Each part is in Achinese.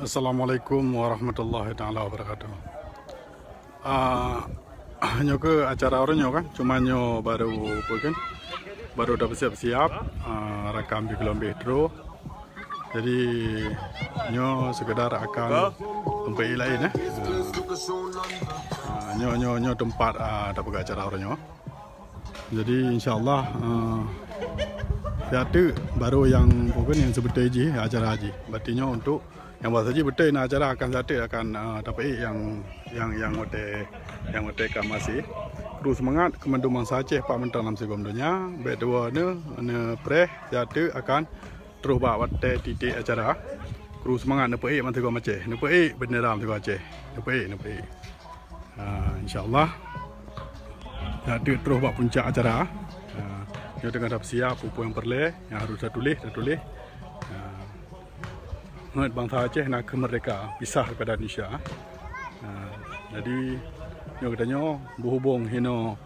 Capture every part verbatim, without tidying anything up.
Assalamualaikum warahmatullahi taala wabarakatuh. Ah, nyoe ke acara uroe nyoe kan, cuma nyoe baru apa kan? Baru dah bersiap-siap, ah, rakam di gelombeh terus. Jadi nyoe sekedar akan tempat lain eh. Ah, nyoe nyoe nyoe tempat ah, dah peugah acara uroe nyoe. Jadi insya-Allah uh, siat teuk baru nyang pokok nyang sebetul jih acara haji. Berarti nyoe untuk nyang bahasa jih betul na acara akan siat teuk akan uh, tapi nyang nyang nyang hotel nyang hotel ka masih. Kru semangat keu mandum bansa Aceh pak mentang lam sigom donya. Bek dua ne ne preh siat teuk akan terus bak watèe titik acara. Kru semangat neupeuék mantong sigom Aceh. Neupeuék bendera mantong sigom Aceh. Neupeuék neupeuék. Ha, insya-Allah. Dah teuk terus bak puncak acara. Ha, nyoe teungoh dah siap peue-peue nyang peureulèe nyang harus tatuléh, tatuléh. Ha, ngon bansa Aceh na keuh merdeka, pisah daripada Indonesia. Ha, jadi nyoe geutanyoe beuhubong hino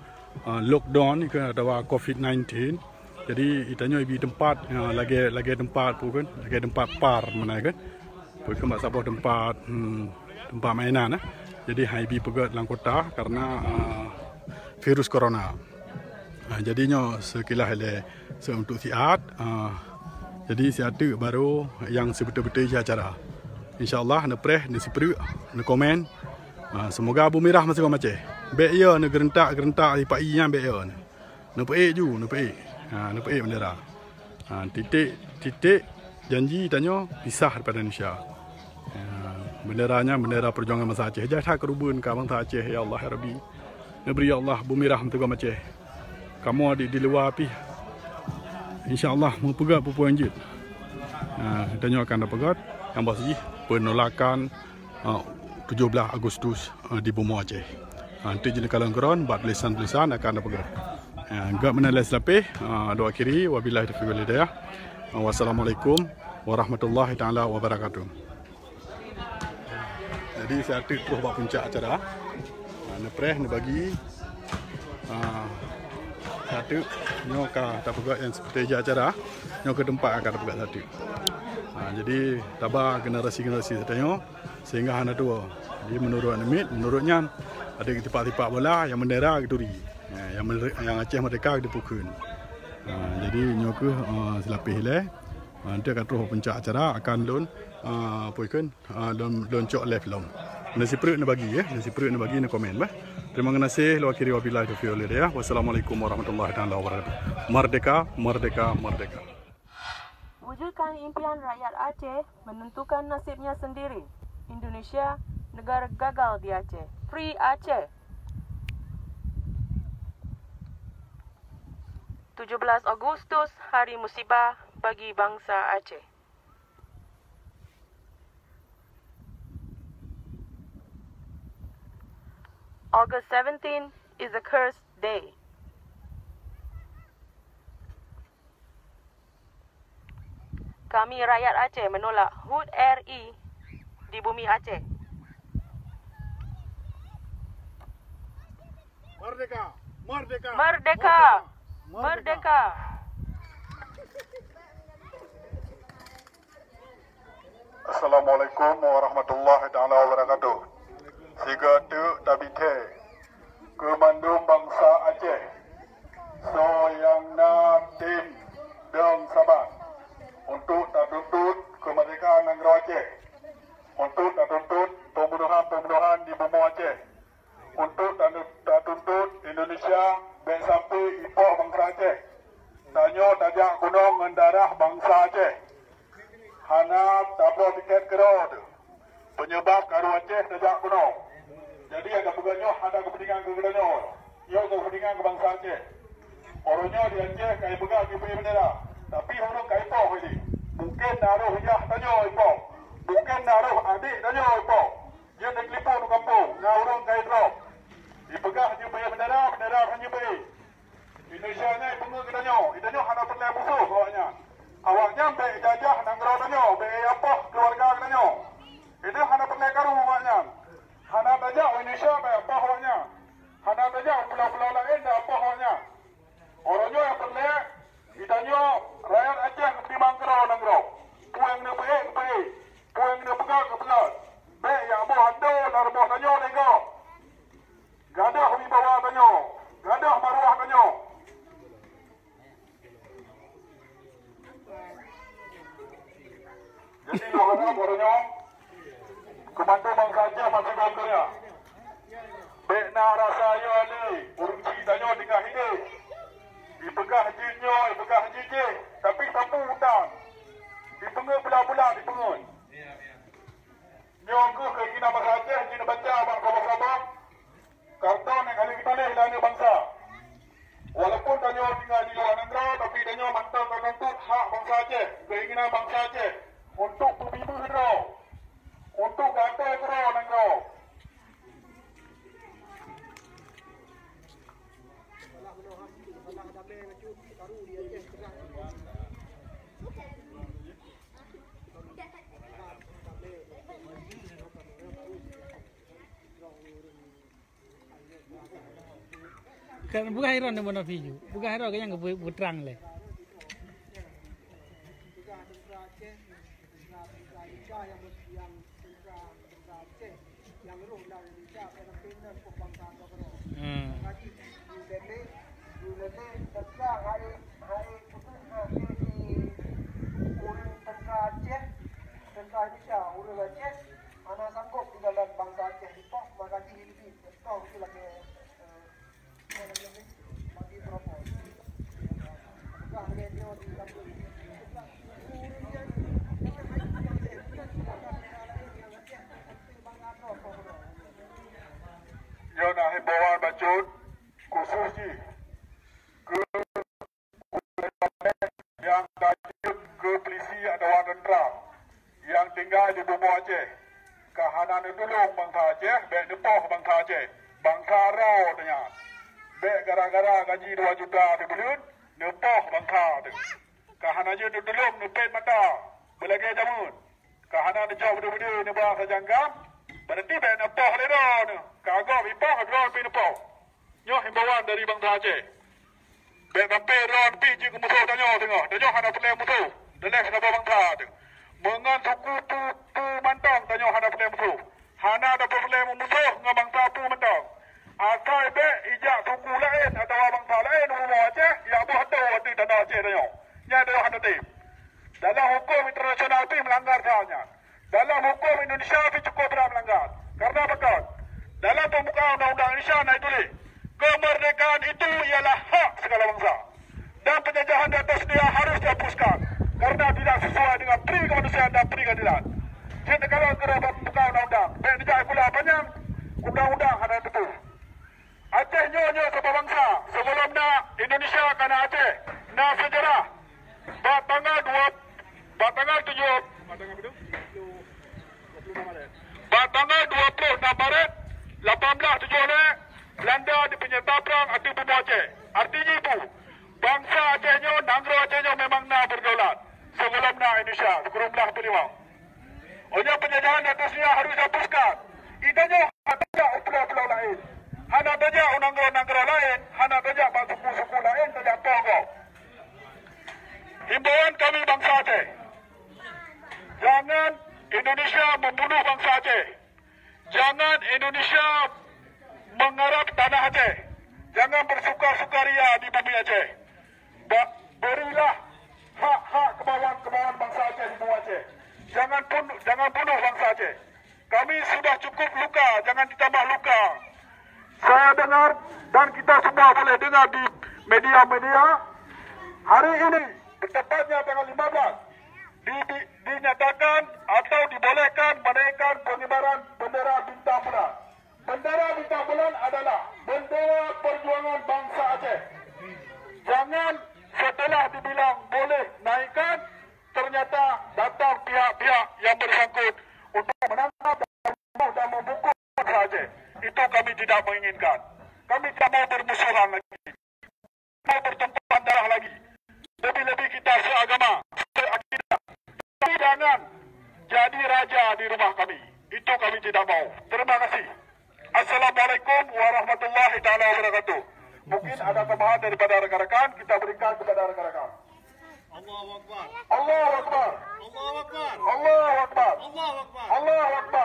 uh, lockdown ke atawa covid nineteen. Jadi itanyoe ibi tempat uh, lagèe lagèe tempat pun kan, lagèe tempat par mana kan. Pun kan bak saboh tempat hmm, tempat mainan eh. Jadi hai ibi peugöt lam kota karena uh, virus corona. Uh, jadi nyoe sekilas ilèe se untuk siat uh, jadi siat teuk baru nyang sebetul-betul jih acara. Insya-Allah neupreh, neusipreuk, neukomen. Ha, semoga bumi rah meusigoe maceh. Bèk yo neugeureuntak-geureuntak ipak ié nyan bèk yo. Neupeuék ju, neupeuék. Ha, neupeuék bendera. Ha, titik titik janji tanyoe pisah daripada Indonesia. Ha, bendera nyan bendera perjuangan bansa Aceh. Jai that keureubeuen ka bansa Aceh ya Allah ya Rabbi. Neubri ya Allah bumi rah meusigoe maceh. Kamoe di, di luwa pih insya Allah meupeugah peue-peue jeuet. Ha, tanyoe akan dapeugah nyang bahasa jih penolakan uh, tujuh belas Agustus uh, di bumoe Aceh. Uh, Teuk jeuet kalon keuron bak tulisan-tulisan akan ada peugah. Uh, gak mana leh selapeh, uh, doa kiri, wabillahi taufiq wal hidayah. Uh, wassalamualaikum warahmatullahi taala wabarakatuh. Jadi siat teuk troh bak puncak acara. Uh, neupreh, neubagi. Uh, siat teuk nyoe ka tapeugah nyang seperti acara. Nyoe ke tempat akan tapeugah siat teuk. Uh, jadi taba generasi-generasi tanyoe sehingga hana tuwo. Jadi menurut aneuk miet, menurut nyan ada tipak-tipak bola nyang bendera geuturi. Ha, nyang nyang Aceh Merdeka geuturi. Ha, jadi nyoe keuh uh, selapeh ilèe. Uh, nanti akan troh puncak acara akan lôn uh, apa ikon uh, lôn lôn cok live lom. Neusipreuk neubagi ya, neusipreuk neubagi neukomen bah. Terima kasih. Luar kiri wabillahi taufiq wal hidayah. Wassalamualaikum warahmatullahi taala wabarakatuh. Merdeka, merdeka, merdeka. Wujudkan impian rakyat Aceh, menentukan nasibnya sendiri. Indonesia, negara gagal di Aceh. Free Aceh. Tujuh belas Agustus, hari musibah bagi bangsa Aceh. August seventeen is a cursed day. Kami rakyat Aceh menolak HUT R I di bumi Aceh. Merdeka! Merdeka! Merdeka! Merdeka! Assalamualaikum warahmatullahi taala wabarakatuh. Sigoe teuk tabithèe keu mandum bansa Aceh, soe nyang na tem dong saban untuk tatuntut keumeurdekaan nanggroe Aceh, untuk tatuntut peubunohan-peubunohan di bumoe Aceh, untuk tanu- tatuntut Indonesia bèk sampoe ipoh bansa Aceh. Tanyoe tajak keunoe ngon darah bansa Aceh. Hana tabloe tiket keudroe teuh. Peunyeubab karu Aceh tajak keunoe. Jadi nyang tapeugah nyoe hana keupeuntengan keu geutanyoe. Nyoe keupeuntengan keu bansa Aceh. Uroe nyoe di Aceh ka ipeugah jipeuék bendera. Tapi ureueng ka ipoh lé. Mungken na roh yah tanyoe ipoh. Mungken na roh adék tanyoe ipoh. Jeuet neutelepon u gampông, na ureueng ka idrop. Ipeugah jipeuék bendera, bendera hana jipeuék. Indonesia nyan ipeungeuet geutanyoe, geutanyoe hana peureulèe musoh awaknyan. Awaknyan bèk ijajah nanggroe tanyoe, bèk ipoh keuluwarga geutanyoe. Geutanyoe hana peureulèe karu awaknyan. Hana tajak u Indonesia bèk ipoh awaknyan. Hana tajak u pulo-pulo laén bèk ipoh awaknyan. Uroe nyoe nyang peureulèe, geutanyoe rakyat Aceh neuteurimong keudroe nanggroe. Peue nyang neupeuék, neupeuék. Peue nyang neupeugah, neupeugah. Jadi, lôn harap uroe nyoe, keu mandum bansa Aceh maté gob donya. Bék na rasa yo lé, ureueng chik tanyoe tinggai hidup. Dipeugah jih nyoe, dipeugah jih jéh, tapi sapeue utang? Dipeungeut bulan-bulan, dipeungeut. Nyoe kheueh keuinginan bansa Aceh jih neubaca bak saboh-saboh karton nyang ka lheueh geutuléh lé aneuk bansa. Walaupun tanyoe tinggai di luwa nanggroe, tapi tanyoe mantong tanuntut hak bansa Aceh, keuinginan bansa Aceh untuk peubeubaih droe, untuk gata keudroe nanggroe. Kan bukan Iran yang mana video, bukan Iran yang bu- butrang leh. Hmm. Hana sanggob tinggalan bansa Aceh dipoh, maka jih hidup. Toh itu lagi, eh, Nyoe na himbauan bacut khusus jih keu nyang ka jeuet keu polisi atawa teuntara nyang tinggai di bumoe Aceh. Ka hana neutulông bansa Aceh, bék neupoh bansa Aceh. Bansa droe teuh nyan. Bék gara-gara gaji dua juta sibuleuen, neupoh bansa teuh. Ka hana jeuet neutulông, neupét mata, beulagée jameun. Ka hana neucok beudôh-beudôh neuba sajanggam, berarti bék neupoh lé droeneuh. Ka gob ipoh, droe pih neupoh. Nyoe himbauan dari bansa Aceh. Bék sampoe droe pih jeuet keu musoh tanyoe teungoh. Tanyoe hana peureulée musoh. Teuléh saboh bansa teuh. Meungon suku peue-peue mantong tanyoe hana peureulée musoh. Hana tapeureulée meumusoh ngon bansa peue mantong. Asai bék ijak suku laén atawa bansa laén u bumoe Aceh, jak boh ateueh ateueh tanoh Aceh tanyoe. Nyan tanyoe hana tem. Dalam huköm internasional pih meulanggar that nyan. Dalam huköm Indonesia pih cukup brat meulanggar. Karena pakon? Dalam pembukaan undang-undang Indonesia na ituléh, kemerdekaan itu ialah hak segala bangsa. Dan penjajahan di atas dunia harus dihapuskan karena tidak sesuai dengan pri kemanusiaan dan pri keadilan. Jeuet neukalon keudroe bak pembukaan undang-undang. Bék neujak gula panyang, undang-undang hana teupeue. Aceh nyoe, nyoe saboh bansa. Sigohlom na Indonesia ka na Aceh, na seujarah. Bak tanggai dua, bak tanggai tujoh, bak tanggai dua puluh enam Maret lapan belas tujoh lhée, Belanda dipenyerta prang ateueh bumoe Aceh. Arti jih peue? Bansa Aceh nyoe, nanggroe Aceh nyoe memang na beudaulat sigohlom na Indonesia sikureueng blaih peuet limong. Óh nyoe penjajahan di atas dunia harus dihapuskan. Geutanyoe hana tajak u pulo-pulo laén, hana tajak u nanggroe-nanggroe laén, hana tajak bak suku-suku laén tajak poh gob. Himbauan kami bansa Aceh, jangan Indonesia membunuh bansa Aceh. Jangan Indonesia mengharap tanah Aceh. Jangan bersuka-sukaria di bumi Aceh. Ba-, berilah hak-hak kemauan-kemauan bangsa Aceh di bumi Aceh. Jangan pun, jangan bunuh bangsa Aceh. Kami sudah cukup luka, jangan ditambah luka. Saya dengar dan kita semua boleh dengar di media-media hari ini, bertepatnya tanggal lima belas, di, di, dinyatakan atau dibolehkan menaikkan pengibaran bendera bintang bulan. Bendera bintang bulan adalah bendera perjuangan bangsa Aceh. Jangan setelah dibilang boleh naikkan, ternyata datang pihak-pihak yang bersangkut untuk menangkap dan membunuh dan membungkus bangsa Aceh. Itu kami tidak menginginkan. Kami tidak mau bermusuhan lagi. Mau pertumpahan darah lagi. Lebih-lebih kita seagama, seakidah. Tapi jangan jadi raja di rumah kami. Itu kami tidak mau. Terima kasih. Assalamualaikum warahmatullahi taala wabarakatuh. Mungkin ada tambahan daripada rakan-rakan, kita berikan kepada rakan-rakan. Allahu Akbar. Allahu Akbar. Allahu Akbar. Allahu Akbar. Allahu Akbar. Allahu Akbar.